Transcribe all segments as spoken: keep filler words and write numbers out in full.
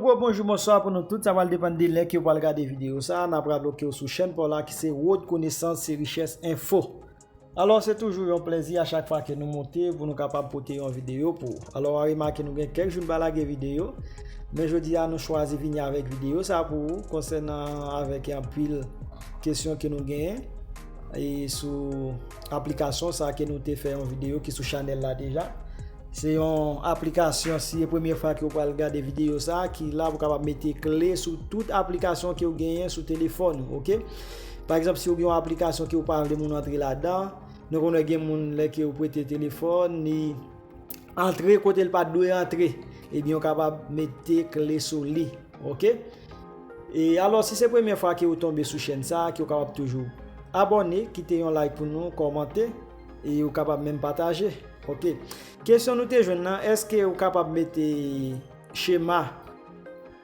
Rebonjou, bonswa pou nou tout. Sa pral depann de lè ke w pral gade videyo sa a. N ap raple w ke w sou chèn pa w la ki se Wòt Konesans se Richès Enfo. Alò, se toujou yon plèzi a chak fwa ke nou monte pou nou kapab pote yon videyo pou ou. Alò, w a remake nou gen kèk jou n pa lage videyo, men jodi a nou chwazi vini avèk videyo sa pou ou konsènan avèk anpil kesyon ke nou genyen e sou aplikasyon sa ke nou te fè yon videyo ki sou chanèl la deja. Se yon aplikasyon, si e premye fwa ke w pral gade videyo sa a, ki la pou kapab mete kle sou tout aplikasyon ke w genyen sou telefòn ou, oke? Pa egzanp, si w gen yon aplikasyon ke w pa vle moun antre ladan, nou konn wè gen moun lè ke w prete telefòn, li antre kote l pa t dwe antre, ebyen w kapab mete kle sou li, oke? E alò, si se premye fwa ke w tonbe sou chèn sa a, ke w kapab toujou abòne, kite yon like pou nou, kòmante, e w kapab menm pataje. Oke. Kesyon nou te jwenn nan, èske ou kapab mete chema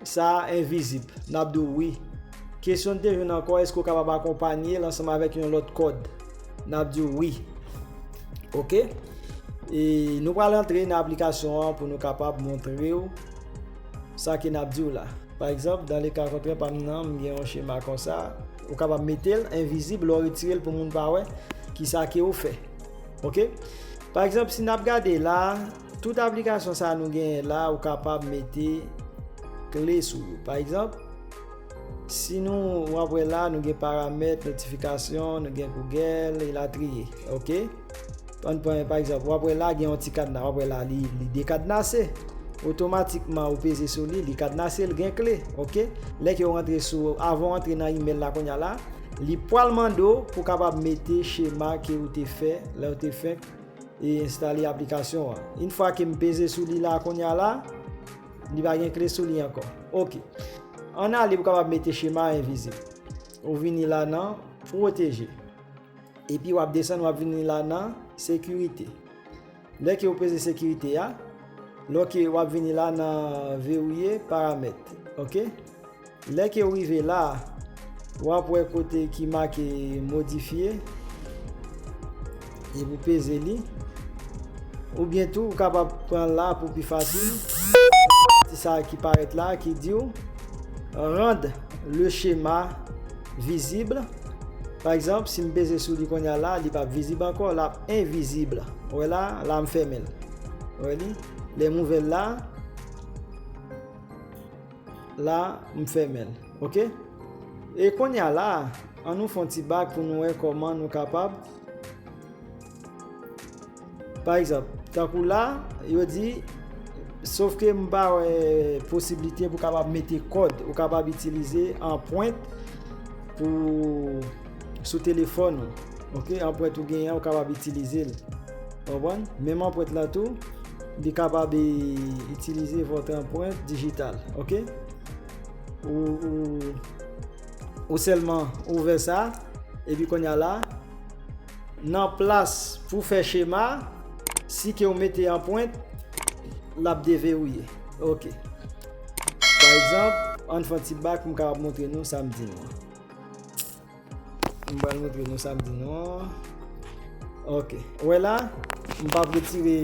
sa a envizib? N ap di w wi. Kesyon nou te jwenn ankò, èske ou kapab akonpanye l ansanm avèk yon lòt kòd? N ap di w wi. Oke? E nou pral antre nan aplikasyon an pou nou kapab montre w sa ke n ap di w la. Pa egzanp, dans le cas contraire pa m nan, m gen yon chema konsa, ou kapab mete l envizib, lè w retire l pou moun pa wè kisa ke ou fè. Oke? Pa egzanp, si n ap gade la, tout aplikasyon sa a nou genyen la, ou kapab mete kle sou yo. Pa egzanp, si nou, w ap wè la, nou gen paramèt, notifikasyon, nou gen Google, elatriye. Oke? Ann pran, pa egzanp, w ap wè la, gen yon ti kadna, w ap wè la, li, li dekadnase. Otomatikman, ou peze sou li, li kadnase, l gen kle, oke? Lè ke w rantre sou, avan w antre nan imèl la kounye a la, li pral mande w pou w kapab mete chema ke w te fè, lè w te fenk e enstale aplikasyon an. Yon fwa ke m peze sou li la kounye a la, li pa gen kle sou li ankò. Oke. Ann ale pou w kapab mete chema envizib. Ou vini la nan pwoteje. Epi w ap desann, w ap vini la nan sekirite. Lè ke w peze sekirite a, lè ke w ap vini la nan verrouiller paramèt, oke? Lè ke w rive la, w ap wè kote ki make modifye, epi w peze li. Oubyen tou, ou kapab pran la pou pi fasil. Ti sa ki parèt la, ki di w, rendre le schéma visible. Pa egzanp, si m peze sou li kounye a la, li p ap vizib ankò, l ap envizib. Ou wè la, la m fèmen l. Ou wè li? Lè m ouvè l la, la m fèmen l. Oke? E kounye a la, ann nou fè yon ti bak pou nou wè kòman nou kapab Pa egzanp, tankou la, yo di, sof ke m pa wè posiblite pou kapab mete kòd, ou kapab itilize anprent pou, sou telefòn ou. Oke, anprent ou genyen, ou kapab itilize l. Konprann? Menm anprent la tou, li kapab, e, itilize votre empreinte digitale. Oke? Ou, ou, ou sèlman ouvè sa, epi kounye a la, nan plas pou fè chema, si ke w mete anprent, l ap deverouye. Oke. Pa egzanp, ann fè yon ti bak pou m kapab montre nou sa m di nou an. M pral montre nou sa m di nou an. Oke. Ou wè la, m p ap retire,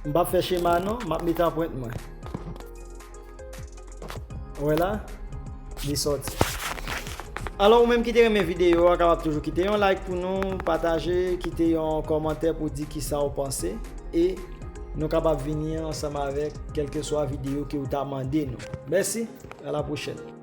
m p ap fè chema non, m ap mete anprent mwen. Ou wè la, li sòti. Alò, ou menm ki te renmen videyo a, kapab toujou kite yon like pou nou, pataje, kite yon kòmantè pou di kisa w panse. E nou kapab vini ansanm avèk kèlkeswa videyo ke w ta mande nou. Mèsi, a la pwochèn.